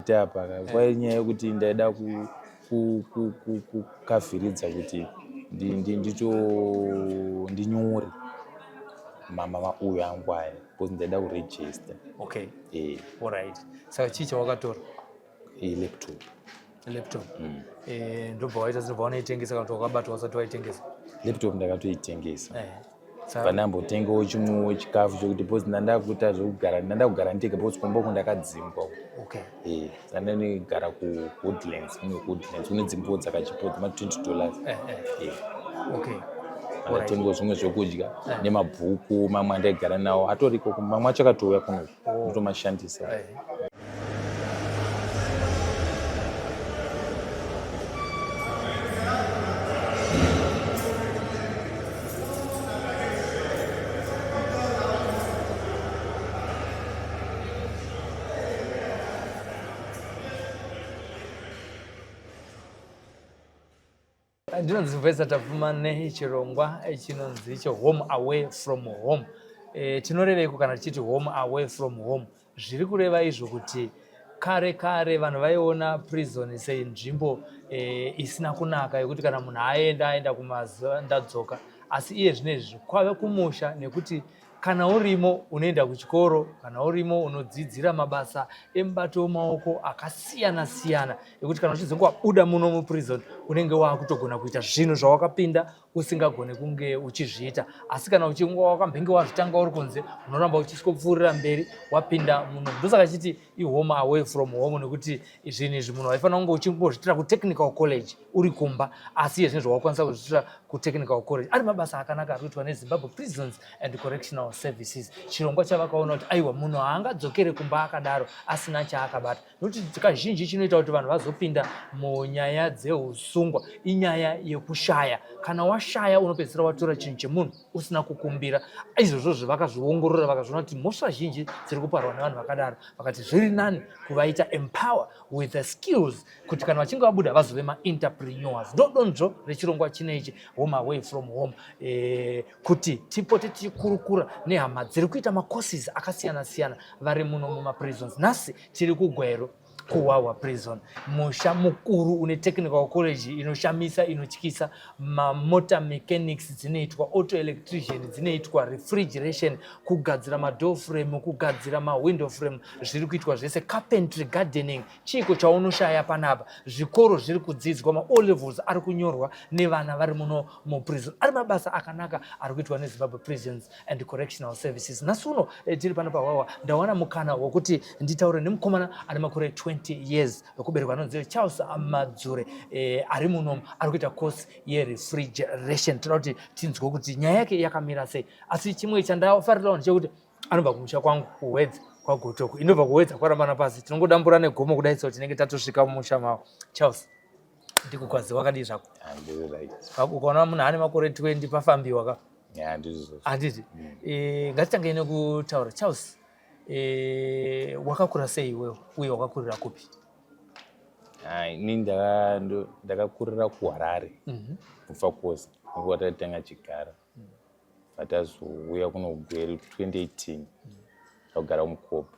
Ndaiita apa kwa nyaya yekuti ndaida kukavhiridza kuti ndito ndinyore mama mauyo angu aya because ndaida kuregister. Okay. Eh. Alright. Saka chii chawakatora? Laptop. Laptop. Eh, ndobva waita ndobva wanoitengesa kana kuti wakabatwa usati waitengesa? Laptop ndakatoitengesa. Eh. Pandambotengawo chimwewo chikafu chokuti because ndandakuita zvekugara ndandakugara ndega because kumba uku ndakadzingwa. Okay. Eh, ndandigara kuWoodlands, kune Woodlands kune dzimbo dzakachipo dzema 20 dollars. Eh, eh. Eh. Okay. Ndatengawo zvimwe zvekudya eh. nemabhuku mamwe andaigara nawo atoriko mamwe acho akatouya kuno oh. ndotomashandisa. Eh. Ndinonzi Vesa Tapfuma nechirongwa chinonzi icho Home Away From Home. E, tinoreveiko kana tichiti home away from home? Zviri kureva izvo kuti kare kare vanhu vaiona prison senzvimbo e, isina kunaka yekuti kana munhu aenda aenda kumazuva ndadzoka, asi iye zvino izvi kwave kumusha nekuti kana urimo unoenda kuchikoro, kana urimo unodzidzira mabasa emubato wemaoko akasiyana siyana ekuti kana uchizonge wabuda muno muprison unenge waakutogona kuita zvinhu zvawakapinda usingagone kunge uchizviita. Asi kana uchinge wakambenge wazvitanga uri kunze unoramba uchiswopfuurira mberi wapinda muno. Ndosaka chiti ihome away from home, nekuti zvinhu izvi munhu waifanira kunge uchimbozviitira kutechnical college uri kumba, asi iye zvinhu zvawakwanisa kuzviitira kutechnical college. Ari mabasa akanaka ari kuitwa neZimbabwe Prisons and Correctional Services, chirongwa chavakaona kuti aiwa, munhu haangadzokere kumba akadaro asina chaakabata, nekuti kazhinji chinoita kuti vanhu vazopinda munyaya dzeusungwa inyaya yekushaya. Kana washaya unopedzisira watora chinhu chemunhu usina kukumbira. Izvozvo vakazviongorora vakazviona kuti mhosva zhinji dziri kuparwa nevanhu vakadaro, vakati zviri nani kuvaita empower with the skills kuti kana vachinge vabuda vazove maentrepreneurs. Ndodonzvo rechirongwa chinechi Home Away From Home, kuti tipote tichikurukura nehama dziri kuita macourses akasiyana siyana vari muno mumaprisons. Nhasi tiri kuGweru, kuWawa Prison, musha mukuru une technical college inoshamisa inotyisa. Mamotor mechanics dzinoitwa, auto electrician dzinoitwa, refrigeration, kugadzira madoor frame, kugadzira mawindow frame, zviri kuitwa zvese, carpentry, gardening. Chiiko chaunoshaya panapa? Zvikoro zviri kudzidzwa, ma-O levels ari kunyorwa nevana vari muno muprison. Ari mabasa akanaka ari kuitwa neZimbabwe Prisons and Correctional Services. Nhasi uno tiri pano paWawa, ndawana mukana wekuti nditaure nemukomana ane makore 20 years ekuberekwa anonzi Charles Madzure, ari muno ari kuita course yerefrigeration. Toda kuti tinzwe kuti nyaya yake yakamira sei. Asi chimwe chandafarirawo ndechekuti anobva kumusha kwangu kuHwedza kwaGotoko. Inobva kuHwedza kwarambana pasi, tinongodambura negomo kudai, so tinenge tatosvika mumusha mavo. Charles, ndikukwazi, wakadii zvako? Ukaona munhu ane makore 20 pafambiwa ka, handiti? Ngatitangei nekutaura. Charles, wakakura sei iwewe uye wakakurira kupi? Ini ndakakurira kuHarare, Mufakose, nguva tatanga chigara. Patazouya kuno Gweru 2018, takugara muKopa.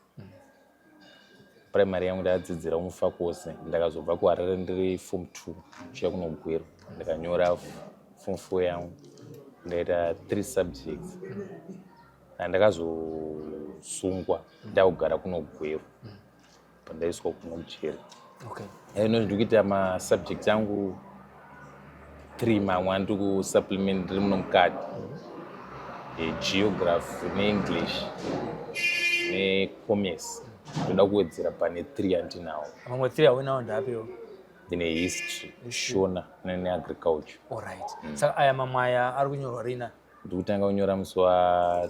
Primary yangu ndakadzidzira kuMufakose. Ndakazobva kuHarare ndiri form 2 kuchiya kuno Gweru, ndakanyora form 4 yangu, ndaita 3 subjects. Ndakazosungwa ndakugara kuno Gweru pandaiswa kuno kujeri. Ino ndiri kuita masubject angu 3, mamwe andiri kusupplement ndiri muno mukati, geography neEnglish necommerce. Ndoda kuwedzera pane 3 andinawo. Mamwe 3 awinawo ndaapiwo? Ndine history, Shona neagriculture. Alright. Saka aya mamwe aya ari kunyorwa rina? Ndiri kutanga kunyora musi wa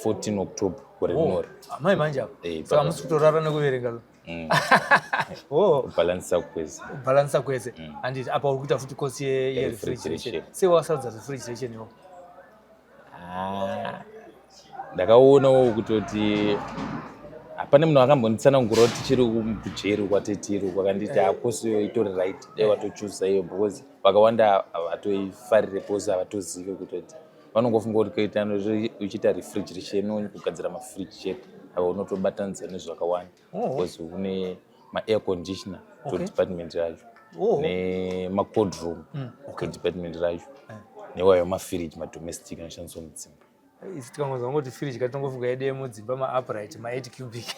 14 October gore rinori. Amai manje apo. Saka musi kutorara nekuverenga. Oh. Kubhalansisa kwese. Kubhalansisa kwese. Handiti apa uri kuita futi course yerefrigeration. Sei wasarudza refrigeration iwo? Ndakaonawo kutoti hapana munhu akambonditsanangura kuti tichiri kujeri kwatetiri kwakanditi hakosi iyo itori right, dai watochuza iyo, because vakawanda havatoifarire because havatozive kutoti vanongofunga kuti kuita uchiita refrigeration kugadzira mafridge chete, ava unotobatanidza nezvakawanda because une Ma-air conditioner to department racho nemacold room to department racho, newayo mafiriji madomestic anoshandiswa mudzimba. Isi tikangonzwa ngoti firiji, katinongofunga yedu yemudzimba, maupright, ma8 cubic,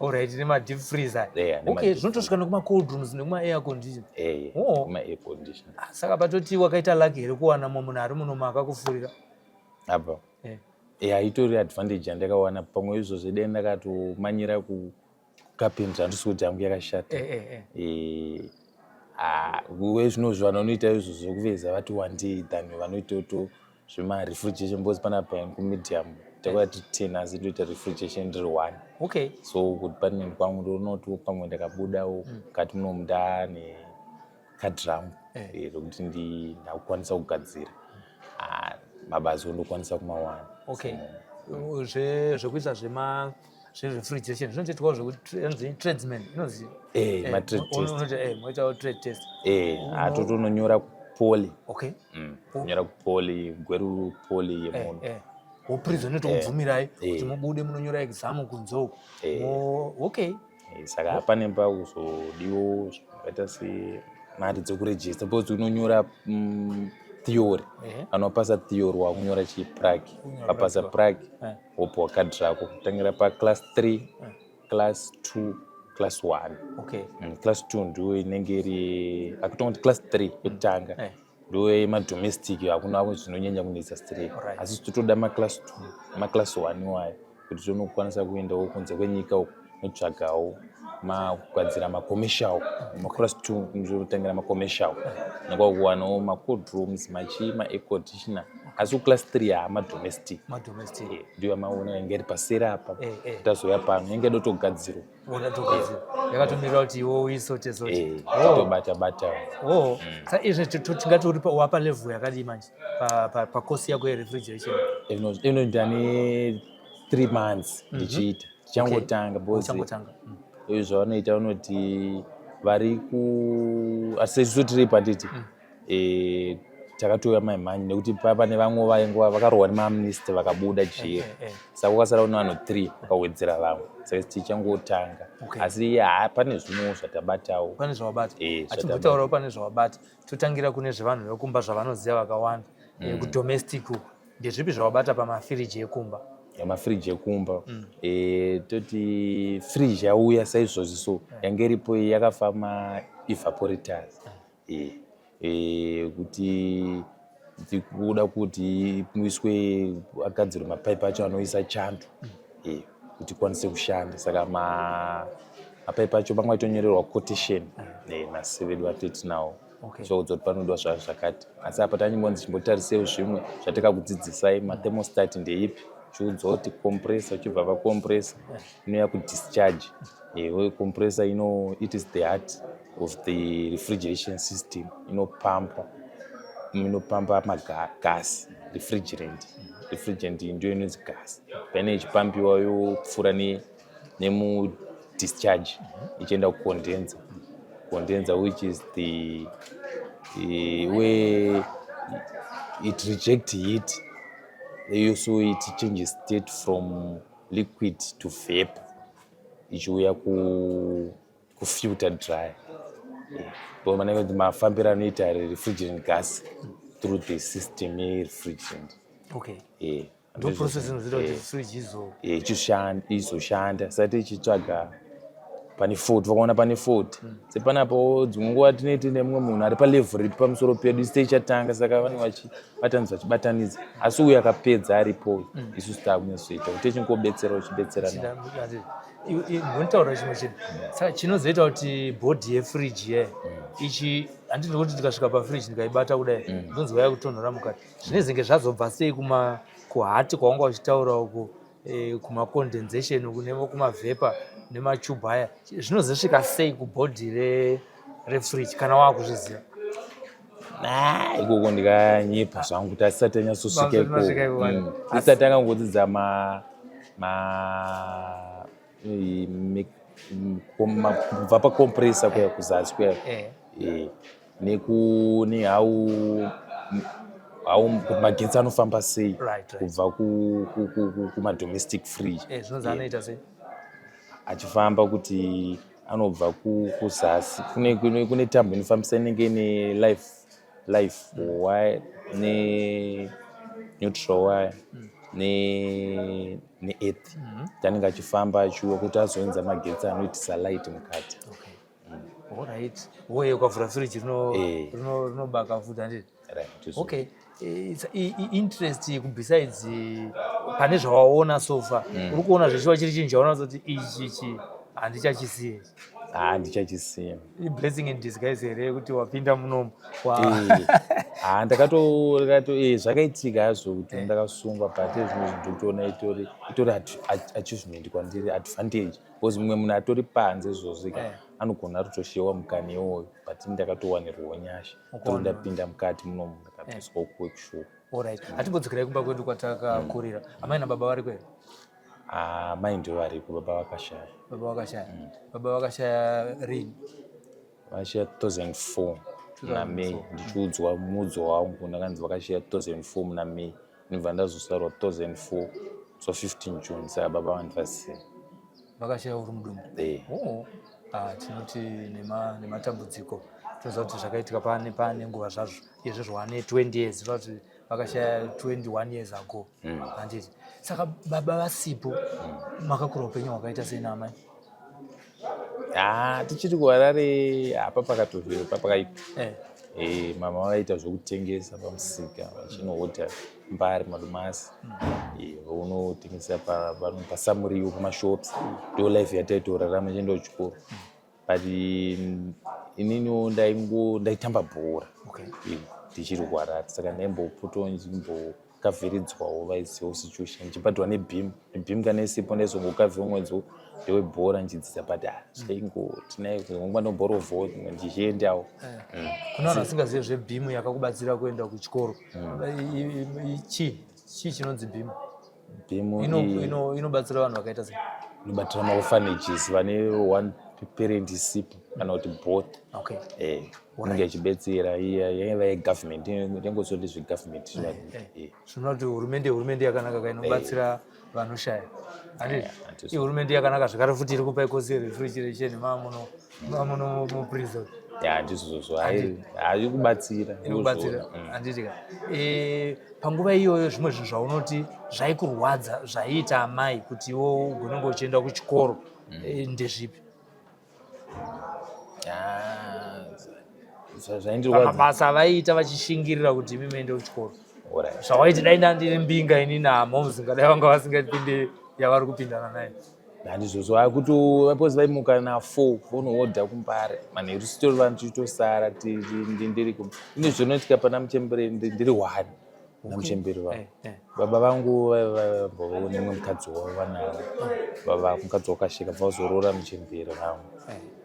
alright, nemadeep freezer. Yeah, okay, zvinotosvika nekuma-cold rooms nekuma-air condition. Eh, Oh. kuma-air conditioner. Ah, saka patoti wakaita lucky here kuwana mumwe munhu ari muno akakufurira? Apa itori advantage yandakawana. Pamwe izvozvo dai ndakatomanyira kucarpentry, handisi kuti hangu yakashata. Ah, zvinozvo vanhu vanoita izvo zvekuveza vati wandei than vanoita to zvemarefrigeration, because panapa kumedium takauya tiri 10, asi toita refrigeration ndiri one. So kudepartment kwangu ndonoti pamwe ndakabudawo mukati munomu ndaane kadhi rangu rekuti ndakukwanisa kugadzira. Ah, mabasa ondokwanisa kumawana. Okay, zvekuisa zverefrigeration zvinotoitwawo zvekuti tradesman inonzi Ma-trade test. Moitawo trade test. Hatotononyora kupoly. Kunyora kupoly, Gweru Poly yemuno. Woprison inotokubvumirai kuti mubude munonyora exam kunze uko? Okay. Saka hapane pakuzodiwo zvakaita semari dzekurejista, because unonyora theory. Kana wapasa theory, wakunyora chiprac. Kunyora Wapasa practical. Prac, wopiwa kadhi rako kutangira paclass 3, class 2, class 1. Class 2 ndiyo inenge iri, akutongoti class 3 yekutanga ndo yemadomestic, hakuna zvinonyanya kunetsa straight. Asi totoda maclass 2, maclass 1 iwayo kuti tonokwanisa kuendawo kunze kwenyika uko notsvagawo kugadzira macommercial. Maclass 2 ndotangira macommercial, nekwakuwanawo macold rooms, machi maair conditioner. Asi kuclass 3 haamadomestic. Madomestic. Ndiyo yamaona yange iri paseri apa. Tazouya pano yange dotogadzirwa. Wakatogadzira, yakatomirira kuti iwe uisote sote. Totobata bata. Oh, sa izvi tingati uri wapa level yakadii manje pakosi yako yerefrigeration? Ino ndane 3 months ndichiita, tichangotanga because Uchangotanga. Izvo zvavanoita, vanoti vari ku asi isu tiri patiti takatouya maimhanyi nekuti pane vamwe vainguva vakarohwa nemaamnesty vakabuda jeri. Saka kwakasara kune vanhu 3, vakawedzera vamwe, saka tichangotanga. Asi ha, pane zvimwewo zvatabatawo. Pane zvawabata? Zvatabata. Atimbotaurawo pane zvawabata. Totangira kune zvevanhu vekumba zvavanoziva vakawanda. Kudomestic uku, ndezvipi zvawabata pamafiriji ekumba? Mafiriji ekumba, toti firiji yauya saizvozvi, so yange iripo iyi yakafa maevaporators, kuti kuda kuti muiswe, agadzirwe mapaipi acho anoisa chando, kuti ikwanise kushanda. Saka mapaipi acho pamwe aitonyorerwa quotation nasi vedu vatotinawo. Zvaudza kuti panodiwa zvakati, asi apa tanyimbonzi chimbotarisei zvimwe zvatakakudzidzisai. Mathermostat ndeipi, chiudza kuti compressor, uchibva pacompressor inoya kudischarge. Compressor ino, it is the heart of the refrigeration system. Inopampa magas, refrigerant. Refrigerant iyi ndiyo inonzi gas. Paine ichipambiwa, yopfuura nemudischarge ichienda kucondenser. Condenser, which is the where it reject heat, so it changes state from liquid to vapor, ichiuya kufilter dry. Manenge kuti mafambiro anoita refrigerant gas through the system yerefrigerant. Ndo process inozoita kuti fridge izo Izoshanda. Sati ichitsvaga pane fault, vakaona pane fault sepanapo, dzimwe nguva tinee tine mumwe munhu ari palevel ripi pamusoro pedu, isi tichatanga, saka vanenge vachibatanidza, vachibatanidza, asi uyu akapedza aripo, isusu taakunyatsoita kuti tichingobetsera, uchibetserana. Ndinotaura chimwe chinhu, saka chinozoita kuti bhodhi yefriji ye ichi, handiti ndikuti ndikasvika pafriji ndikaibata kudai, ndinonzwa yakutonhora mukati, zvinezenge zvazobva sei kuma kuhati kwawanga uchitaura uku, kumacondensation uku nekumavapor nemachubhu aya, zvinozosvika sei kubhodhi refriji kana wakuzviziva? Ikoko ndikanyepa zvangu kuti asisati anyatsosvika Masvika ikoko. ikoko. Isati akangodzidza ma ma eh, me- kubva pacompressor kuya kuzasi kuya, neku nehau how kuti magetsi anofamba sei kubva kumadomestic fridge. Zvinonzi anoita sei? Achifamba kuti Anobva kuzasi kune tambo inofambisa inenge ine live wire neneutral wire neearth. Anenge achifamba achiuya kuti azounza magetsi anoitisa light mukati. Okay, alright. Woye ukavhura firiji rinobaka futi, handiti? Right. Okay. Interest besides pane zvawaona so far, uri kuona zvechiva chiri chinhu chaona kuti ichi ichi handichachisiye? Ha, ndichachisiya. Iblessing in disguise here yekuti wapinda munomu? Ha, ndakato zvakaitika hazvo kuti ndakasungwa, but zvimwe zvinhu ndikutoona itori achievement kwandiri, advantage, because mumwe munhu atori panze izvozvo ka anogona atotoshewa mukana iwoyo, but ndakatowanirwawo nyasha. Tori ndapinda mukati munomu, ndakatoiswa kuworkshop. Alright, hatimbodzokerai kumba kwedu kwatakakurira. Amai nababa vari kwere? Amai ndo variko, baba vakashaya. Baba vakashaya. Baba vakashaya rini? Vakashaya 2004 muna May. Ndichiudzwa mudzo wangu, ndakanzi vakashaya 2004 muna May. Ndibva ndazosarwa 2004 so 15 June, saka baba vandivaziva. Vakashaya uri mudumbu? Eh. Oh. Ah, tinoti nematambudziko. Tinoziva kuti zvakaitika pane nguva zvazvo izvo zvaane 20 years, zvati vakashaya 21 years ago, handiti? Saka baba vasipo, makakura upenyu hwakaita sei naamai? Ha, tichiri kuHarare hapa pakatozviro papakaipa. Mama vaita zvokutengesa pamusika, vachinohodha mbari madomasi. Unotengesa pasamuriwo pamashops. Ndo life yataitorarama chienda kuchikoro, but ininiwo ndaitamba bhora. Ndichiri kuHarare, saka ndaimbopotawo ndichimbokavhiridzwawo, vaizivawo situation, ndichibhadhwa neBEAM. BEAM kana isipo, ndaizongokavhira mwedzi ndewebhora ndichidzidza, but ah, zvaingo tinayo nguva ndomborovhawo ndichiendawo. Kuna vanhu vasingazive zveBEAM yakakubatsira kuenda kuchikoro, chii chinonzi BEAM? BEAM Inobatsira vanhu vakaita sei? Inobatsira maorphanages vane one parent isipo kana kuti both. Inenge ichibetsera. Iya yaiva yegovernment, ingozoti zvegovernment. Zvinova kuti hurumende yakanaka ka, inobatsira vanoshaya, handiti? Ihurumende yakanaka zvekare futi iri kupa ikosi yerefrigeration mamuno muprison. Ya, ndizvozvo, hayi, kubatsira. Iri kubatsira, handiti ka? Panguva iyoyo, zvimwe zvinhu zvaunoti zvaikurwadza zvaiita amai kuti iwo ugonenge uchienda kuchikoro, ndezvipi? Zvaindirwadza Pamabasa avaiita vachishingirira kuti imi muende kuchikoro, zvawaiti dai ndandiri mbinga inini, hamoms ngadai vanga vasingapinde yavari kupindana nayo? Handizvozvo, akuti because vaimuka na4 vonohodha kuMbare manheru, sitori vanhu tichitosara ndiri ine zvinoitika pana muchembere, ndiri one namuchembere vangu. Baba vangu vaimbove nemumwe mukadzi wavo vanavo, baba mukadzi wakasheka, bva vazoroora muchembere vangu.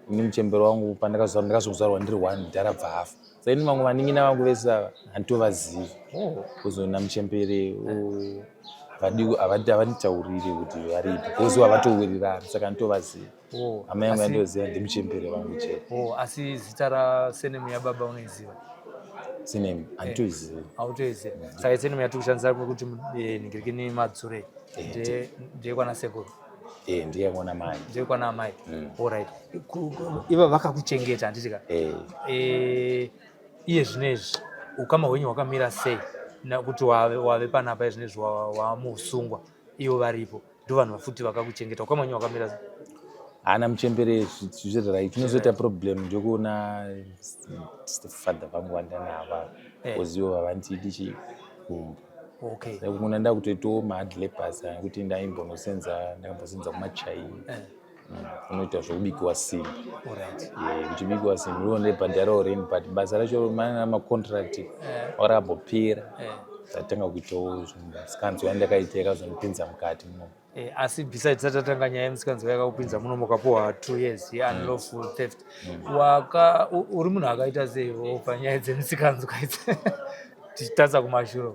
Ini muchembere wangu pandakazvarwa, ndakazozvarwa ndiri one, dhara bva afa. Saka ini vamwe vanin'ina vangu vese ava handitovazivi. Kuzona muchembere havanditauriri kuti varipi because havatowirirani, saka handitovazivi. Hama yangu yandoziva ndimuchembere vangu chete. Oh, asi zita rasurname yababa unoiziva? Surname handitoizivi. Hautoiziva. Saka surname yatiri kushandisa kuti ningirikini Madzure ndeyekwana sekuru? Eh, ndeyekwana mai. Ndeyekwana amai. Alright. Ivo vakakuchengeta, handiti ka? Eh. Iye zvinezvi ukama hwenyu hwakamira sei, kuti wave panapa izvinezvi wamusungwa, ivo varipo, ndo vanhu futi vakakuchengeta? Ukama hwenyu hwakamira sei? Hana muchembere zviri right. Inozoita problem ndekuona stepfather vangu vandanava, because ivo havandidi chikumba. Kuna ndakutoitawo mahard labors ekuti ndaimbonosenza, ndakambosenza kumachai. Unoita zvokubikiwa simbi. Kuchibikiwa simbi ivo ndebhadharawo rent, but basa racho mana macontract rakambopera. Ndatanga kuitawo musikanzwa yandakaita yakazondipinza mukati muno. Asi besides tatatanga nyaya yemusikanzwa yakakupinza muno, mukapuhwa 2 years yeunlawful theft, waka uri munhu akaita seiwo panyaya dzemisikanzwa idzi, tichitarisa kumashure?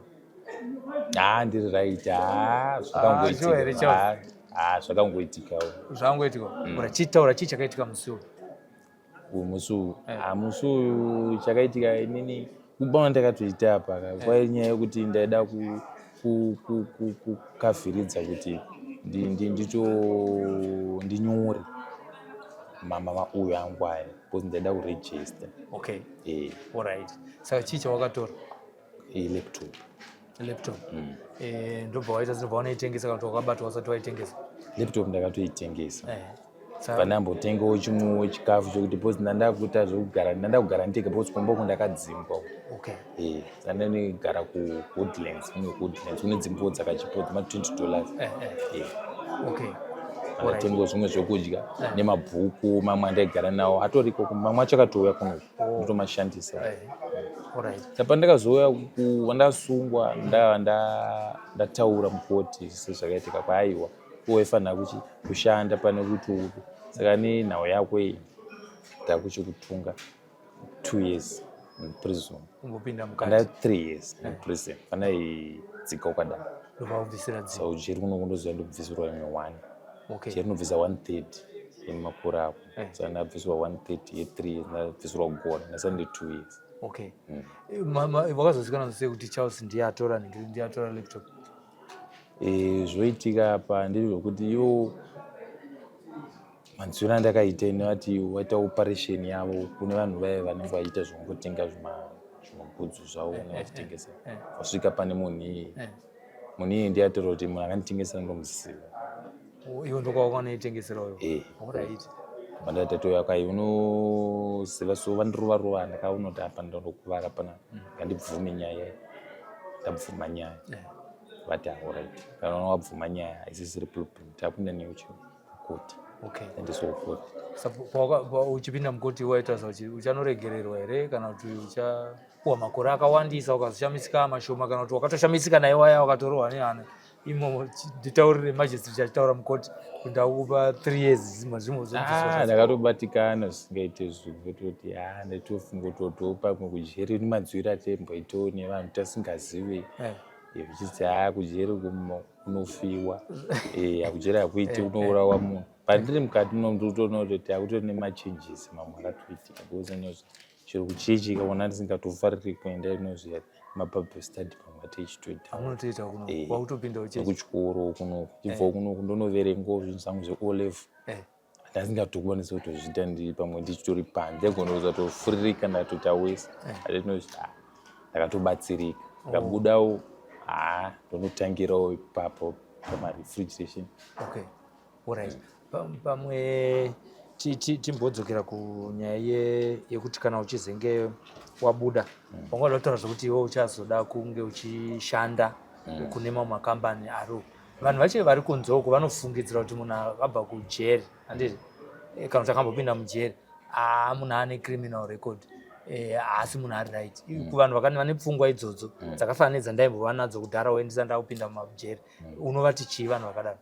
Ha, ndiri right. Ha. Ah, sure here, Charles? Ha, zvakangoitikawo. Zvangoitika ura, chitaura chii chakaitika musi uyu? Uyu musi uyu? Ha, musi uyu chakaitika, inini kubawa ndakatoita apa kwai nyaya yekuti ndaida kukavhiridza kuti ndito ndinyore. Mauyo angu aya because ndaida kuregister. Okay. Alright, saka chii chawakatora? Laptop. Laptop. Ndobva waita, ndobva wanoitengesa kana kuti wakabatwa usati waitengesa? Laptop ndakatoitengesa. Pandambotengawo chimwewo chikafu chokuti, because ndandakuita zvekugara, ndandakugara ndega because kumba uku ndakadzingwa. Saka ndandigara kuWoodlands, kune Woodlands kune dzimbo dzakachipo dzema-$20. Andatengawo zvimwe zvekudya nemabhuku mamwe andaigara nawo atoriko, mamwe acho akatouya kunoku, ndotomashandisa. Saka pandakazouya vandasungwa, ndataura mukoti sezvakaitika kwaaiwa waifanira kushanda pane kuti upi, saka nenhau yako iyi ndakuchikutunga 2 years in prison. Ungopinda mukati. Anda 3 years in prison pandaidzika ukadaro. Ndobva wabvisira dzimwe. So jeri kuno kundoziva ndobvisirwa imwe one. Jeri inobvisa one third yemakore ako. Saka ndabvisirwa one third ye3 years, ndabvisirwa gore, ndasara ndi 2 years. Okay. Wakazozikanwa sei kuti Charles ndiye atora nhingi, ndiye atora laptop? Zvoitika apa ndezvekuti ivo manzwiro andakaita inovati waita operation yavo kune vanhu vaya vanenge vachiita zvokungotenga zvimabhudzu zvavo nevachitengesa, wasvika pane munhu iyeye. Munhu iyeye ndiye ataura kuti munhu akanditengesera ndomuziva. Oh, iwe ndokwawakanoitengesera uyo? Eh. Pandatatoya kai unoziva, so vandirova rova, ndakaona kuti apa ndondokuvara pana, ngandibvume nyaya iyi. Ndabvuma nyaya. Vati alright, kana wabvuma nyaya haisisiri problem, takupinda neyo koti. Endeswa kukoti. Saka uchipinda mukoti waita sauchi uchanoregererwa here kana kuti uchapuwa makore akawandisa, ukazoshamisika mashoma, kana kuti wakatoshamisika naye waya wakatorohwa nehana imomo? Nditaurire magistrate achitaura mukoti kuti ndakupa 3 years, zvimwe zvimwe. Ah, ndakatobatikana zvisingaite zvekutoti ha, ndaitofunga kuti pamwe kujeri nemanzwiro atemboitawo nevanhu tasingazive, zvichidzi ha, kujeri kunofiwa, hakujeri hakuiti kunourawa munhu. Pandiri mukati muno ndikutoona kuti hakutori nemachanges mamwe akatoitika, because inozvi chero kuchechi kaona ndisingatofariri kuenda, inozvi mabible study pamwe atichitoita. Amunotoita kuno? Wakutopinda uchechi? Nekuchikoro kuno, chibvawo kuno ndonoverengawo zvinhu zvangu zve-O level. Ndasingatokwanisi kutozviita ndiri pamwe ndichitori panze, ndagona kuzatofuririka, ndatoita wese atinozvi. Ndakatobatsirika, ndikabudawo, ha, ndonotangirawo ipapo pamarefrigeration. Okay, alright. Pamwe timbodzokera kunyaya yekuti kana uchizenge wabuda, wanga uda kutaura zvekuti iwe uchazoda kunge uchishanda kune mamwe makambani ari vanhu vacho vari kunze uko vanofungidzira kuti munhu akabva kujeri, handiti? Kana kuti akambopinda mujeri, aa, munhu ane criminal record, haasi munhu ari right. Kuvanhu vane pfungwa idzodzo dzakafanana nedzandaimbova nadzo kudhara wendisa ndakupinda mumajeri, unovati chii vanhu vakadaro?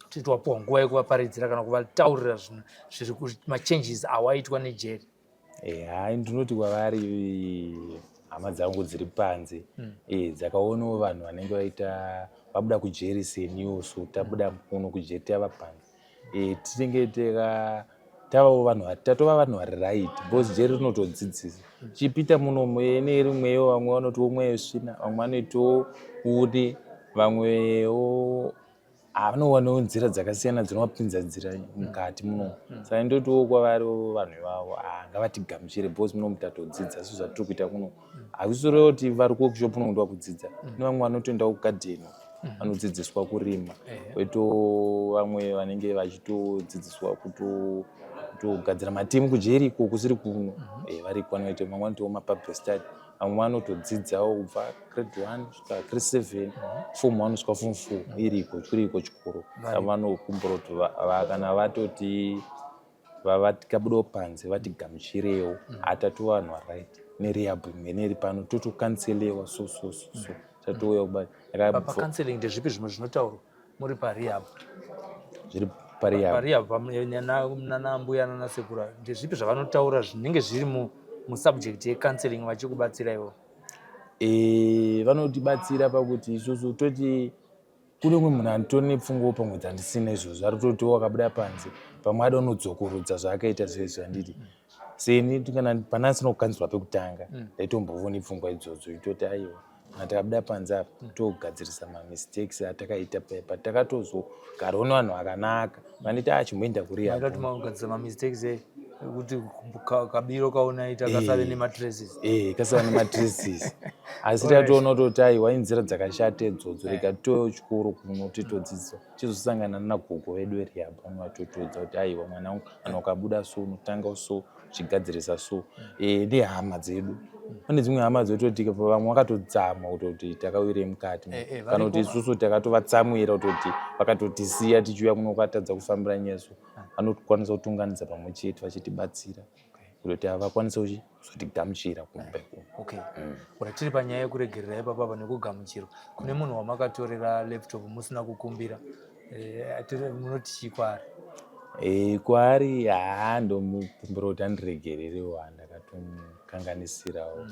Titi wapuwa nguva yekuvaparidzira kana kuvataurira zvinhu zviri machanges awaitwa nejeri. Hai, ndinoti kwavari hama dzangu dziri panze, dzakaonawo vanhu vanenge vaita vabuda kujeri seniwo, so tabuda kuno kujeri tava panze, tinenge tavawo vanhu, tatova vanhu vari right, because jeri rinotodzidzisa. Chipita munomu nerimwewo, vamwe vanotiwo mweyo svina, vamwe vanoitawo une, vamwewo vanowanawo nzira dzakasiyana dzinovapinza nzira mukati munomu. Saka ndotiwo kwavari vanhu ivavo, ngavatigamuchire because munomu tatodzidza. Sezvatiri kuita kuno, hakusirevo kuti vari kuworkshop kuno kudzidza, nevamwe vanotoendawo kugadheni vanodzidziswa kurima, koitawo vamwe vanenge vachitodzidziswa kutogadzira matemu kujeri iko kusiri kuno. Variko vanoita, vamwe vanoitawo mapublic study, vamwe vanotodzidzawo kubva grade 1 kusvika grade 7, form 1 kusvika form 4, iriko kuriko chikoro. Saka vanokumbura kuti kana vatoti vakabudawo panze vatigamuchirewo, hatatu vanhu varight nerehab imwe neri pano, totokanselewa, so so so so tatouya kuba. Pacounseling ndezvipi zvimwe zvinotaurwa muri parehab? Zviri parehab? Parehab nanambuya nanasekura, ndezvipi zvavanotaura zvinenge zviri musubject yecounseling vachikubatsira ivo? Vanotibatsira pakuti isusu toti kune umwe munhu anitori nepfungwawo pamwe dzandisina izvozvo, ari kutoti wakabuda panze pamwe ada unodzokorodza zvaakaita zvezvo, handiti? Seni kana pana asina kukanzurwa pekutanga, ndaitombovo nepfungwa idzodzo, itoti aiwa. Kana takabuda panze apa, togadzirisa mamistakes atakaita paya. Takatozogarawo nevanhu vakanaka, vanditi achimboenda kurehab. Maita kuti magadzirisa mamistakes ekuti kabiro kaunaita kasave nematraces. Eh, kasava nematraces, asi tatoona kutoti aiwa, inzira dzakashata idzodzo, rega titoyo chikoro kuno titodzidzisa. Tizosangana nagogo vedu verehab, vanovatotiudza kuti aiwa, mwana wangu, kana ukabuda so, unotanga so, uchigadzirisa so. Nehama dzedu, pane dzimwe hama dzototi vamwe vakatodzama kutoti takawirei mukati, kana kuti isusu takatovatsamwira kutoti vakatotisiya tichiuya kuno, kwatadza kufambira nyeso. Vanokwanisa kutunganidza pamwe chete vachitibatsira kutoti havakwanisa kuzotigamuchira kumba ikoko. Okay, ura tiri panyaya yekuregerera ipapapa nekugamuchirwa, kune munhu wamakatorera laptop musina kukumbira, munoti chii kwaari? Kwaari haa, ndomukumbira kuti andiregererewo, ndakatomukanganisirawo.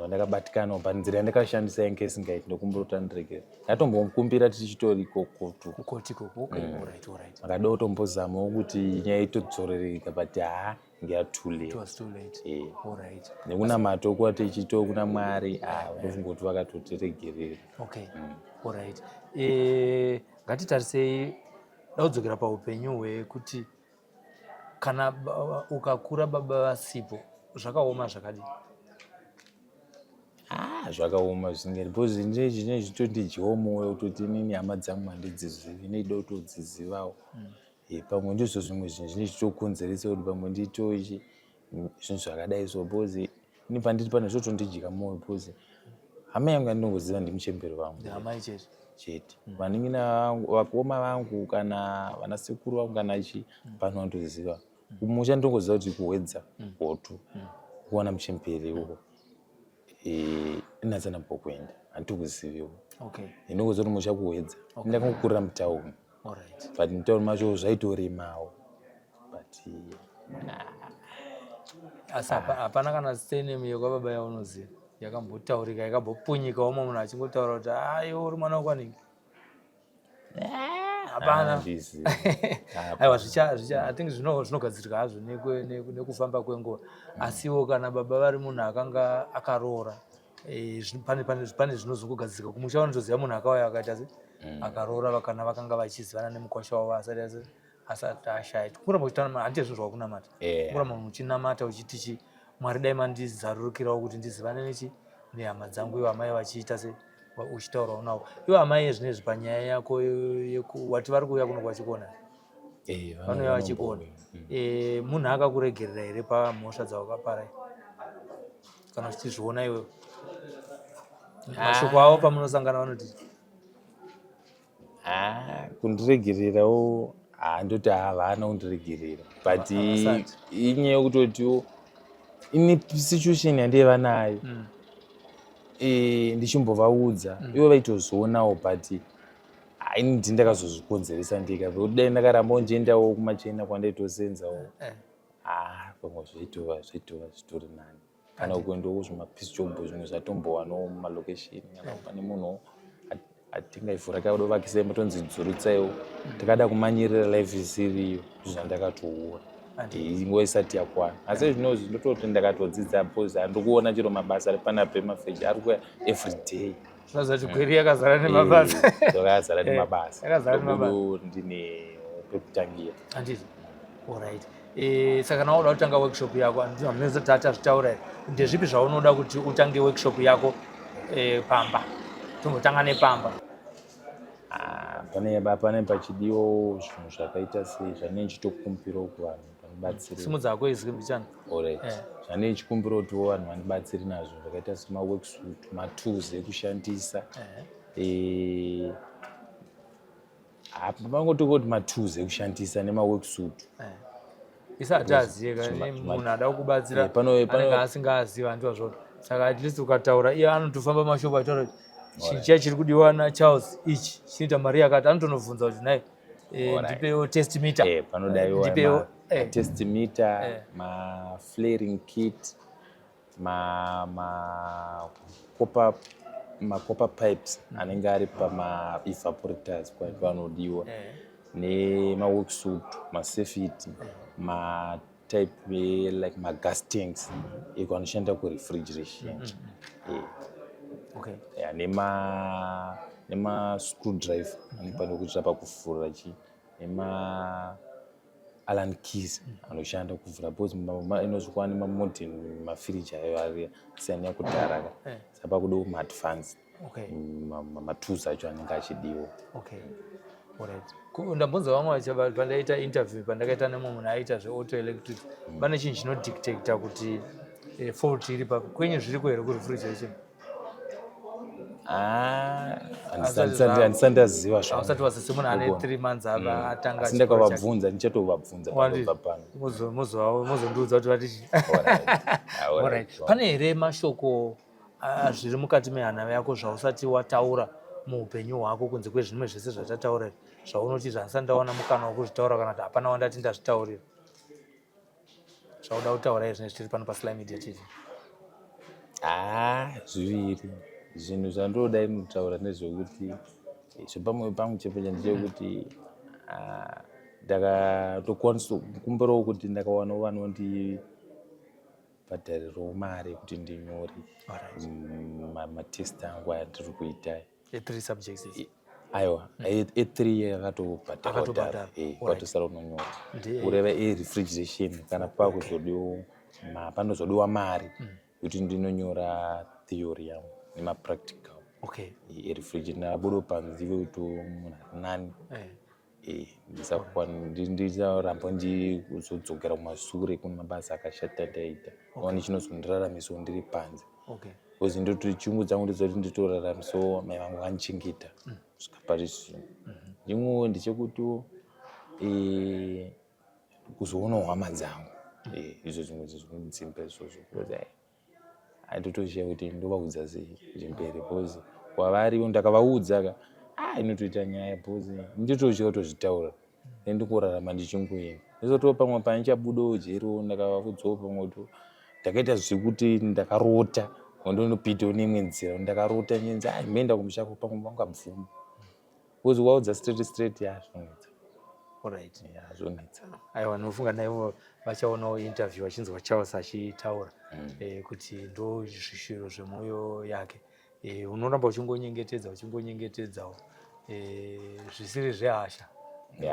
Ndakabatikanawo panzira yandakashandisa yange isingaiti. Ndokumbira kuti andiregerere. Ndatombomukumbira tichitori ikoko. Kukoti ikoko, okay. Alright, alright. Akada kutombozamawo kuti nyaya itodzorereka, but haa, ngeya too late. It was too late. Alright. Nekunamato kuva tichito kuna Mwari, ndofunga kuti vakatotiregerera. Okay, alright. Ngatitarisei daudzokera paupenyu hwekuti kana ukakura baba vasipo, zvakaoma zvakadii? Ah, zvakaoma zvisingeri, because ndine chine chitondidyawo mwoyo kutoti inini hama dzangu handidzizivi, neida kutodzizivawo. Pamwe ndizvo zvimwe zvinhu zvine chitokonzeresa kuti pamwe nditochi zvinhu zvakadai so, because ini pandiri pano zvotondidya mwoyo, because hama yangu yandinongoziva ndimuchemberi vangu. Amai chete. Chete. Vanin'ina vangu, vakoma vangu, kana vanasekuru vangu, kana chi pano vandoziva. Kumusha ndinongoziva kuti kuHwedza hotu kuwana muchemberi uko inatsana kuenda handitokuziviwo. Ndinongoziva kuti musha kuHwedza. Ndakangokurira mutauni, but mutauni macho zvaitorimawo, but Asi hapana kana surname yekwababa yaunoziva yakambotaurika, yakambopunyika, umwe munhu achingotaura kuti aiwo uri mwana wekwanhingi? Hapana. Handizivi. Aiwa, zvicha zvicha I think zvinogadzirika hazvo nekufamba kwenguva. Asiwo kana baba vari munhu akanga akaroora, pane zvinozongogadzirika. Kumusha vanotoziva munhu akauya akaita se akaroora, kana vakanga vachizivana nemukwasha wavo asati ashaya. Kuramba uchitana, handiti zvinhu zvakunamata? Kuramba muchinamata uchiti chi Mwari dai mandizarurukirawo kuti ndizivane nechi nehama dzangu, ivo amai vachiita se uchitaurawo navo ivo amai. Zvinezvi panyaya yako wati vari kuuya kuno kwachikona, vanouya vachikuona. Munhu akakuregerera here pamhosva dzawakapara, kana uchitizviona iwewe? Mashoko avo pamunosangana vanoti? Ah, kundiregererawo, handoti havana kundiregerera, but Havasati. Inyaya yekutotiwo ini situation yandaiva nayo, ndichimbovaudza, ivo vaitozvionawo, but ini ndini ndakazozvikonzeresa ndika, kuti dai ndakaramba ndichiendawo kumachena kwandaitosenzawo, ah, pamwe zvaitova zvitori nani, kana kuendawo zvimapiece job zvimwe zvatombowanawo mumalocation, kana pane munhu atingaivhura kaudovakisa imba, tonzi dzurutsaiwo. Takada kumanyirira life isiriyo zvandakatoona nguva isati yakwana. Asi zvinozvi ndototi ndakatodzidza, because handiri kuona chero mabasa ari panapa emafeji ari kuuya everyday. Zvinoziva kuti Gweru yakazara nemabasa. Yakazara nemabasa. Yakazara nemabasa. Ndobudo ndine pekutangira. Handiti? Alright. Saka kana wauda kutanga workshop yako, handinozoti tazvitaura here, ndezvipi zvaunoda kuti utange workshop yako pamba? Tombotanga nepamba. Ah, pane pachidiwo zvinhu zvakaita sei zvanenge ndichitokumbirawo kuvanhu vanobatsira. Simudza hako izwi mbichana. Alright. Zvanenge ndichikumbira kutiwo vanhu vandibatsire nazvo zvakaita semaworksuit, matools ekushandisa. Pangoti kuti matools ekushandisa nemaworksuit. Isati aziye munhu ada kukubatsira, anenge asingazivi, handiwa zvona. Saka at least ukataura, iye anotofamba mashopu achitaura kuti chinhu chiya chiri kudiwa naCharles ichi chinoita mari yakati, anotonobvunza kuti nhai, ndipewo test meter. Panodaiwa Ndipewo, test meter, maflaring kit, ma copper pipes anenge ari pama evaporators panodiwa, nemaworksuit, masafety, matype like magas tanks eko anoshanda kurefrigeration. Ya, nema screwdriver anofanira kuitira pakuvhura chi, nema allen keys anoshanda kuvhura, because inosvikwa nemamodern mafiriji ayo ari asiyana nekudhara ka. Saka pakudiwa maadvance matools acho anenge achidiwa. Okay, alright. Ndambonzwa vamwe pandaita interview pandakaita nemumwe munhu aiita zveauto electric, pane chinhu chinodetecta kuti fault iri papi. Kwenyu zviriko here kurefrigeration? Ah, handisati ndaziva zvangu. Hausati wazi semunhu ane 3 months ava atanga Asi chikoro chake. Ndakavabvunza, ndichatovabvunza panobva pano. Muzondiudza kuti vati. Alright. Alright. Alright. Pane here mashoko zviri mukati mehana yako zvausati wataura muupenyu hwako, kunze kwezvimwe zvese zvatataura izvi, zvaunoti zvandisati ndawana mukana wekuzvitaura, kana kuti hapana wandati ndazvitaurira, zvauda kutaura izvi tiri pano paSly Media TV? Ah, zviviri zvinhu zvandoda inotaura ndezvekuti zvepamwoyo pangu chepecha ndechekuti, ah, ndakatokwanisa kukumbirawo kuti ndakawanawo vanondibhadharirawo mari kuti ndinyore matest angu andiri kuita. E3 subjects idzi? Aiwa, e3 yakatobhadharwa. Akatobhadhara. Kwatosara unonyora, kureva erefrigeration, kana pakuzodiwa panozodiwa mari kuti ndinonyora theory yangu nemapractical erefrigeration, abudo panzive kuti munhu ari nani. Ndisaramba ndizodzokera kumasure kune mabasa akashata ndaita, one chinozondiraramisawo ndiri panze, because ndoti chungu dzangu ndedzoti nditoraramisawo mai vangu vandichengeta kusvika pari zvino. Ndimwewo ndechekutiwo kuzoonawo hama dzangu. Izvo zvimwe zvinondidzimba izvozvo, because ai handitoshiya kuti ndovaudza sei zvemberi, because kwavari ndakavaudza ka, ah, inotoita nyaya, because nditotya kutozvitaura nendikurarama ndichingoenda ndizotoo pamwe pandichabudawo jeriwo ndakavaudzawo pamwe kuti ndakaita zvekuti ndakarota, ndonopindawo neimwe nzira, ndakarota nyenzi, ai, mboenda kumusha pamwe vangabvuma, because waudza straight straight, ya, zvinonetsa. Ya, zvonetsa. Aiwa, ndinofunga naivo vachaonawo interview vachinzwa Charles achitaura kuti ndo zvishuviro zvemwoyo yake. Unoramba uchingonyengetedza, uchingonyengetedzawo zvisiri zvehasha,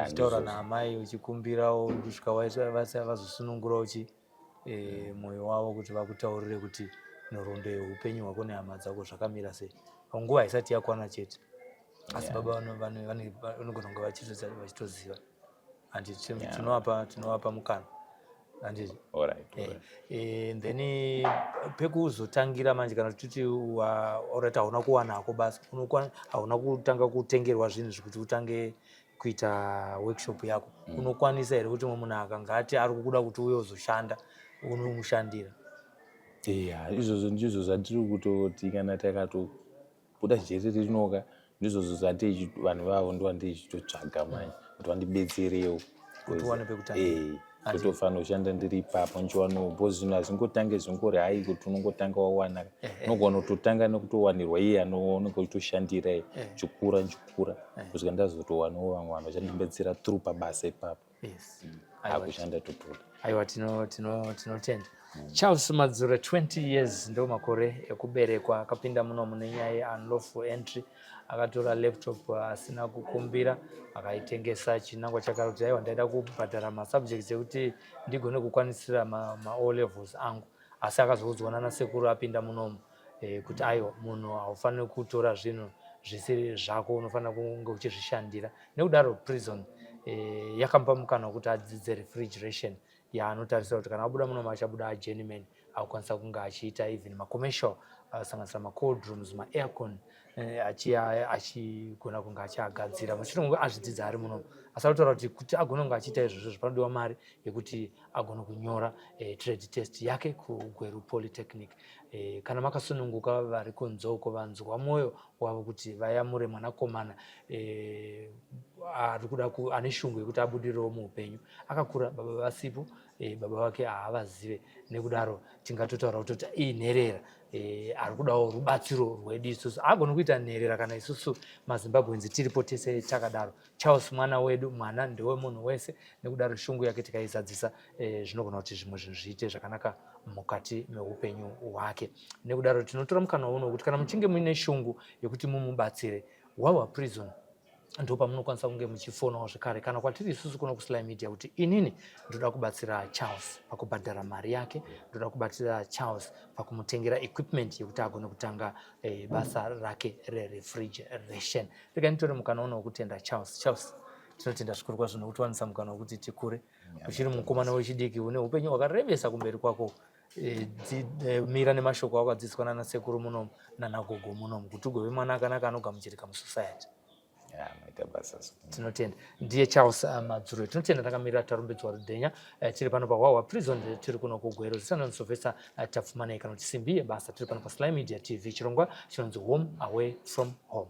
uchitaura naamai uchikumbirawo kusvika vazosunungurawo chi mwoyo wavo kuti vakutaurire kuti nhoroondo yeupenyu hwako nehama dzako zvakamira sei. Nguva haisati yakwana chete, asi baba vanogona kunge vachitoziva, handiti? Tinovapa mukana, handiti? Then pekuzotangira manje, kana titi alright, hauna kuwanako basa, hauna kutanga kutengerwa zvinhu zvekuti utange kuita workshop yako, unokwanisa here kuti mumwe munhu akanga ati ari kukuda kuti uye uzoshanda, unomushandira? Iya, izvozvo ndizvo zvatiri kutoti kana takatobuda jeri rinoka, ndizvozvo zvati vanhu vavo ndovandichitotsvaga manje kuti vandibetserewo. Kuti uwane pekutangira. Totofanira kushanda ndiri ipapo ndichiwanawo, because zvinhu hazvingotange zvingori hai kuti unongotanga wawana. Unogona kutotanga nekutowanirwa iye anonge uchitoshandira, chikura nchikura kusvika ndazotowanawo vamwe vanhu vachandibetsera through pabasa ipapo. Akushanda totoda. Aiwa, tinotenda. Charles Madzura, 20 years ndo makore ekuberekwa. Akapinda muno mune nyaya yeunlawful entry, akatora laptop asina kukumbira, akaitengesa. Chinangwa chakari kuti aiwa, ndaida kubhadhara masubjects ekuti ndigone kukwanisira maO levels angu. Asi akazoudzwa nanasekuru apinda munomu kuti aiwa, munhu haufaniri kutora zvinhu zvisiri zvako, unofanira kunge uchizvishandira. Nekudaro prison yakamupa mukana wekuti adzidze refrigeration, yaanotarisira kuti kana abuda munomu achabuda ajourneyman, akukwanisa kunge achiita even macommercial, asanganisira macold rooms, maaircon, achigona kunge achiagadzira mushure mekunge azvidzidza ari munomu. Asi ari kutaura kuti kuti agone kunge achiita izvozvo, panodiwa mari yekuti agone kunyora trade test yake kuGweru Polytechnic. Kana makasununguka vari kunze uko vanzwa mwoyo wavo kuti vayamure mwanakomana ari kuda ane shungu yekuti abudirirewo muupenyu, akakura baba vasipo. Baba vake haavazive, nekudaro tingatotaura kutoti inherera ari kudawo rubatsiro rwedu isusu. Haagoni kuita nherera kana isusu maZimbabweans tiripo tese takadaro. Charles mwana wedu, mwana ndewemunhu wese, nekudaro shungu yake tikaizadzisa, zvinogona kuti zvimwe zvinhu zviite zvakanaka mukati meupenyu hwake. Nekudaro tinotora mukana uno wekuti kana muchinge muine shungu yekuti mumubatsire, Whawha Prison ndo pamunokwanisa kunge muchifonawo zvekare, kana kwatiri isusu kuno kuSly Media, kuti inini ndoda kubatsira Charles pakubhadhara mari yake, ndoda kubatsira Charles pakumutengera equipment yekuti agone kutanga basa rake rerefrigeration. Regai nditore mukana uno wekutenda Charles. Charles, tinotenda zvikuru kwazvo nokutiwanisa mukana wekuti tikure. Uchiri mukomana wechidiki, une upenyu hwakarebesa kumberi kwako. Mira nemashoko awakadzidziswa nanasekuru munomu nanagogo munomu, kuti ugove mwana akanaka anogamuchirika musociety. Ya, maita basa sekuru. Tinotenda. Ndiye Charles Madzuro. Tinotenda. Takamirira Tarumbidzwa Rudhenya. Tiri pano paWhawha Prison, tiri kuno kuGweru. Zita ndinonzi Sylvester Tapfumanei, kana kuti Simbi Yebasa. Tiri pano paSly Media TV, chirongwa chinonzi Home Away from Home.